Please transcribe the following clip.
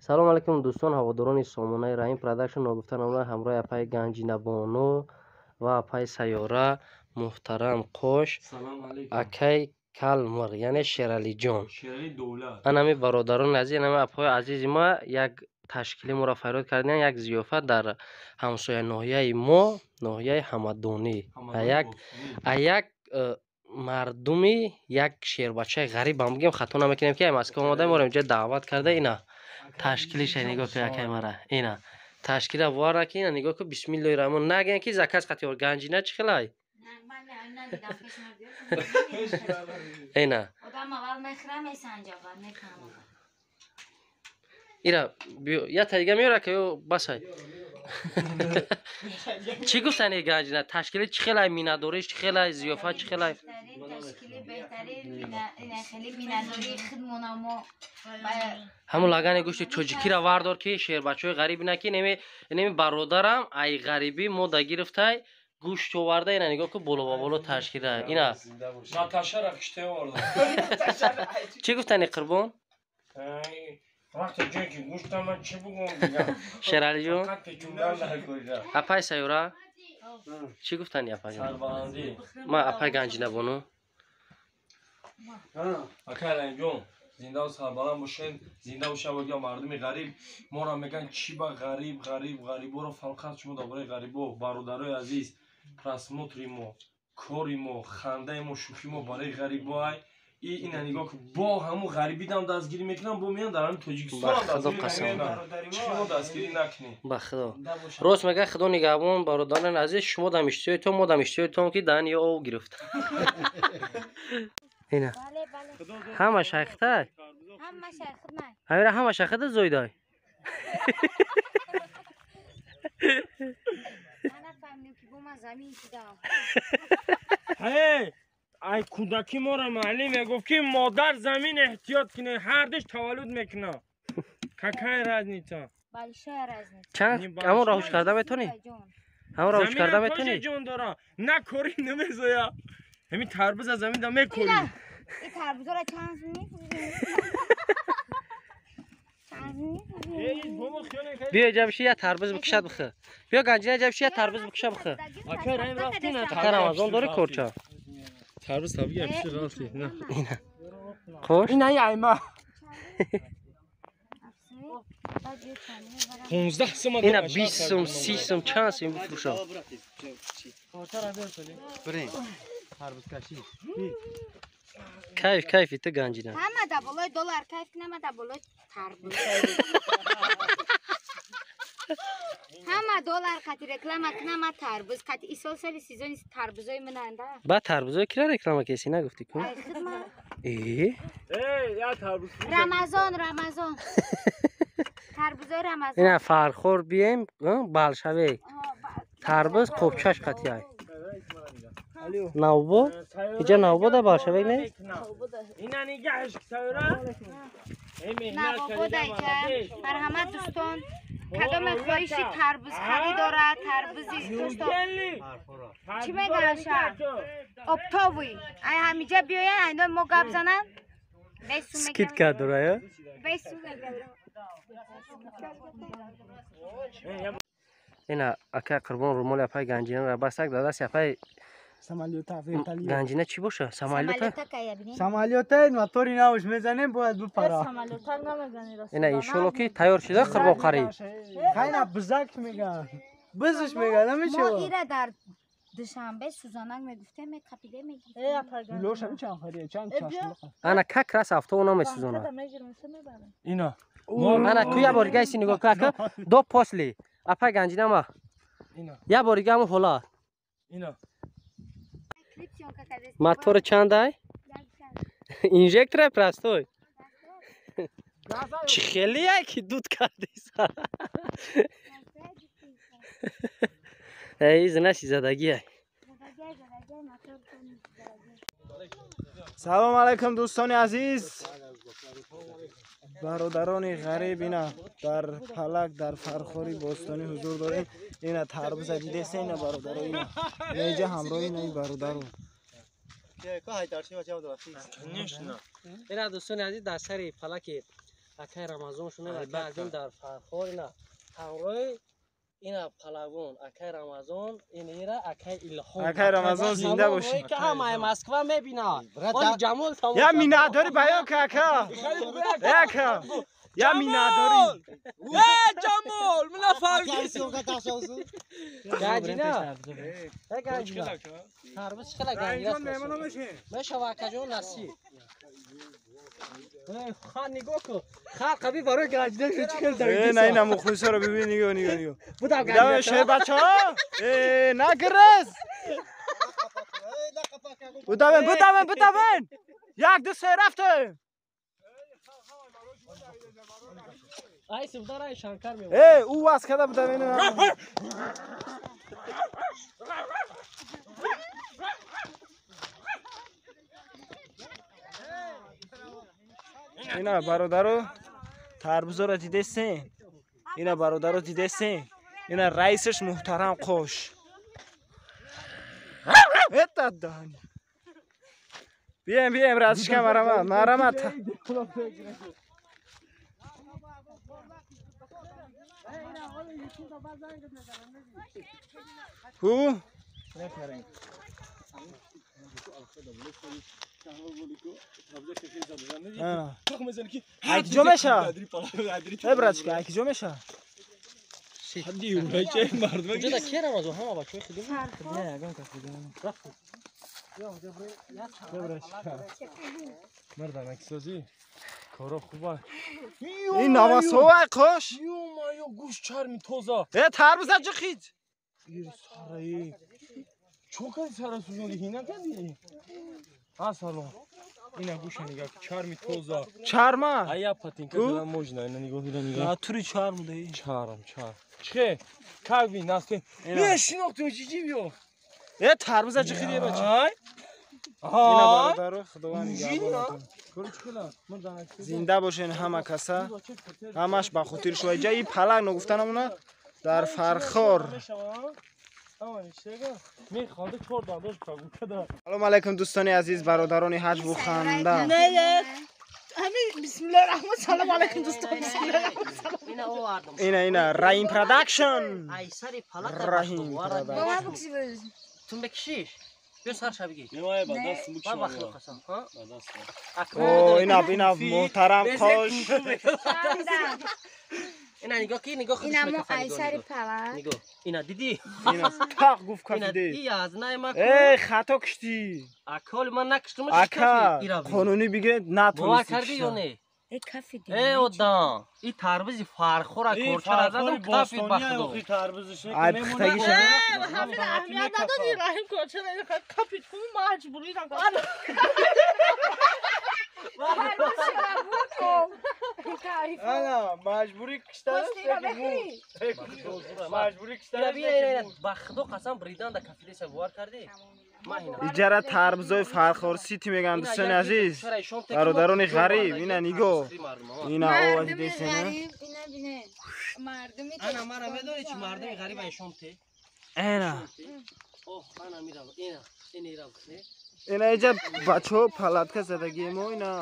Салом алейкум, дӯстон, ҳаводорони сомонаи Раҳим Продакшн. Ногуфта намонад, ҳамроҳи апаи Ганҷинабону ва апаи Сайёра, муҳтарам Қош, акай Калмир, яъне Шералиҷон, анами бародарони азиз, анами апаҳои азизи ма як ташкили моро фарёд карданд, як зиёфат дар ҳамсоя ноҳияи мо, ноҳияи Ҳамадонӣ. Як мардуми як шербачаи ғарибам бигем, хато намекунем, ки Москва омада, моро инҷа даъват карда. Ина ташкилиша нигоҳ кун, акай мара, ина ташкила бовар наки, ина нигоҳ кун. Бисмиллоҳи раҳмон нагӯян, ки заказ қатиёр. Ганҷина чӣ хелай? Ина ира я тайга меёра, ка ё басай. Чӣ гуфтани, Ганҷина, ташкили чӣ хелай, миннатдориш чӣ хелай, зиёфат чӣ хелай? Ҳамун лагани гӯшти тоҷикиро вардор, ки шербачаҳои ғариб ина, ки неми бародарам ай ғарибӣ мо да гирифтай, гӯшт оварда. Ина нигоҳ кун, боло ба боло ташкила ина. Чӣ гуфтани, Қурбон? Вақте ҷое ки гӯштам, ман чӣ бугум дигар? Шералиҷон, апай Сайёра, чӣ гуфтани, апаҷон? Сарбаландӣ. Ма апай Ганҷинабону. Акай Раҳимҷон, зиндаву сарбаланд бошед, зинда бошад. Вага мардуми ғариб моро мегӯянд, чӣ ба ғариб, ғариб, ғариборо фарқат. Шумо дар бораи ғарибо, бародарои азиз, просмотри мо, кори мо, хандаи мо, шӯхи мо барои ғарибо ай. Ина нигоҳ кун, бо ҳамун ғарибидам дастгирӣ мекунам, бо меян дар ҳамин Тоҷикистонам дастгирӣ мекунам. Чӣ мо дастгирӣ накунем? Ба Худо, рост мега. Худо нигаҳбон, бародарони азиз. Шумо дам иштиёитон, мо дам иштиёитон, ки даҳани об гирифт. Ина ҳама шайхтай, ҳамира ҳама шайхата зоидай. Ай кӯдакӣ моро муаллим мегуфт, ки модар замин эҳтиёт кунед, ҳардуш таваллуд мекунад. Какая разница? Чанд ҳамон роҳуш карда метавонӣ? Ҳамон роҳуш карда метавонӣ? Ҷон дора, на корӣ намезоя. Ҳамин тарбуз аз замин да мекорӣ. Биё, ҷабши, я тарбуз бикушад, бихӯ. Биё, Ганҷина, ҷабши, я тарбуз бикуша, бихӯ. Ака Рамазон дорӣ корча? Тарбуз табиги ҳамиши рафти. Ина. Қош? Ина айма. 15 сум. Ина 20 сум, 30 сум, чанд сум бифурӯшам? Кайф, кайфи ту, Ганҷина. Ҳама да болои доллар кайф кунам, да болои тарбуз. Ҳама доллар қати реклама кунам, тарбуз қати. Исол соли сезони тарбузои минанда. Ба тарбузои кира реклама кеси, нагуфтӣ ку? Э? Рамазон, Рамазон. Тарбузои Рамазон. Ина Фархор бием, балшавек. Тарбуз қопчаш қати ай. Навбод? Иҷа навбода балшавек не? Ина нигаҳш сайёра. Навбода иҷа. Марҳамат, дӯстон. Кадоме хоҳиши тарбузхарӣ дорад, тарбузи чӣ мегаша, оптовый, ай ҳамиҷа биёян, айно мо гап зананд. Скидка дора. Ина ака Қурбон румоли апай Ганҷинаро бастак дар дасти апай Ганҷина. Чӣ боша? Самолёта? Самолёта, мотори навш мезанем, бояд бипара. Ина иншолло, ки тайёр шуда, Қурбон, қариб. Хайна бизак меган, бизш меган, намешава. Мо ира дар Душанбе сӯзанак мегуфтем, мекапиде, мегирифтем. Лошам чанд хария, чанд чашм. Ана как раз авто намесӯзонад. Ина ана ку я бор дига иси нигоҳ ку, ака, до после апай Ганҷина ма я бор дига ҳамун ҳолат. Ина. Мотори чандай? Инжектора простой. Чӣ хеле ки дуд кардиса. Эй, зинаси задагиай. Салом алайкум, дӯстони азиз, бародарони ғариб. Ина дар Палак, дар Фархори бостонӣ ҳузур дорем. Ина тарбуза дидеса, ина бародаро, ина инаиҷа ҳамроҳи инаи бародаро. Ина дӯстони азиз, дар сари Палаки Акай Рамазон шуна акай Азим дар Фархор ина ҳамроҳи ина палагон акай Рамазон инира акай Илҳом. Акай Рамазон зинда бошӣ. Ки ҳамаи Москва мебинад. Оли Ҷамол тамом. Я миннатдорӣ баён ка ака. Ака. Я миннатдорӣ. Э Ҷамол, мана фаҳмидӣ. Ганҷина. Э ганҷина. Тарбуз чӣ хела ганҷина. Мешава акаҷон насиб. Хан нигоҳ кун. Хар қаби барои ганҷина чӣ хел давидӣ. Э на ина мухлисоро бибин, нигоҳ нигоҳ нигоҳ. Будам Давай ганҷина. шер бачаҳо. Э нагрез. Будавен, будавен, будавен. Як ду се рафтем. Ай субдар ай Шанкар меомад. Э ӯ вас када будавен. Ина бародаро тарбузоро дидесен. Ина бародаро дидесен. Ина раисаш муҳтарам қош. Это дани. Бием, бием, братишка, марамат, марамат. Ху? Ай киҷо меша? Э братишка, ай киҷо меша? Уҷода ки Рамазон ҳама бачаҳои худӣ? Не, ягон кас дига. Мардамаксозӣ коро хуба. Ин навасовай қош. Ё-моё, гӯшт чарми тоза. Э тарбуза ҷихид. Ир сараи. Чо кади сара сӯзондӣ? Ҳина кади? А салом. Ина гӯша нигоҳ, чарми тоза. Чарма? Ая патинка додам можно, ина нигоҳ, ина нигоҳ. Натури чарм даи. Чарм, чарм. Чихе? Как ви насте? Не шинохтем чӣ биё? Э тарбуза ҷихид е бача. Ай. Ина бародаро худованд нигаҳбонатон. Зинда бошен ҳама каса. Ҳамаш ба хотири шумо. Иҷа и палак ногуфта намона дар Фархор. Салом алайкум дӯстони азиз, бародарони ҳаҷву ханда. Бисмиллоҳи раҳмон, салом алайкум дӯстон. Бисмиллоҳи раҳмон, салом. Ина овардам. Ина ина Раҳим Продакшн. Ай сари палак Раҳим Продакшн. Тун бекишиш. Биё сарша бигир. Ба бахло қасам, ҳа? О ина ина муҳтарам қош. Ина нигоҳ ки нигоҳ худаш Ина мо мекафа, ай нигоҳ, сари нигоҳ. палак. Нигоҳ. Ина дидӣ? Ина тақ гуфт Ина кафиде. и аз най ма Э хато киштӣ. Аколи ман накиштум, Ака қонунӣ бигиред бовар натонистӣ. кардӣ ё не? Э кафиди. Э одам, и тарбузи Фархора корчара задам кафид ба худо. Ай пухтагиша. Ҳамин аҳамият надодӣ Раҳим корчара кафид кун маҷбурӣ накард. Ана маҷбурӣ Маҷбурӣ Ина бина ина ина ба худо қасам бридан да кафидеса бовар кардӣ? Ман ина. Иҷара тарбузои Фархор Сити мегӯянд дӯстони азиз. Бародарони ғариб, ина нигоҳ. Ина ова Мардуми дидесена. ғариб, ина бинед. Мардуми Ана мара медонӣ чи мардуми ғариб айшом те? Ана. Оҳ, ана мирав, ина, ина ирав, не? Ина иҷа бачаҳо палатка задагиемо ина.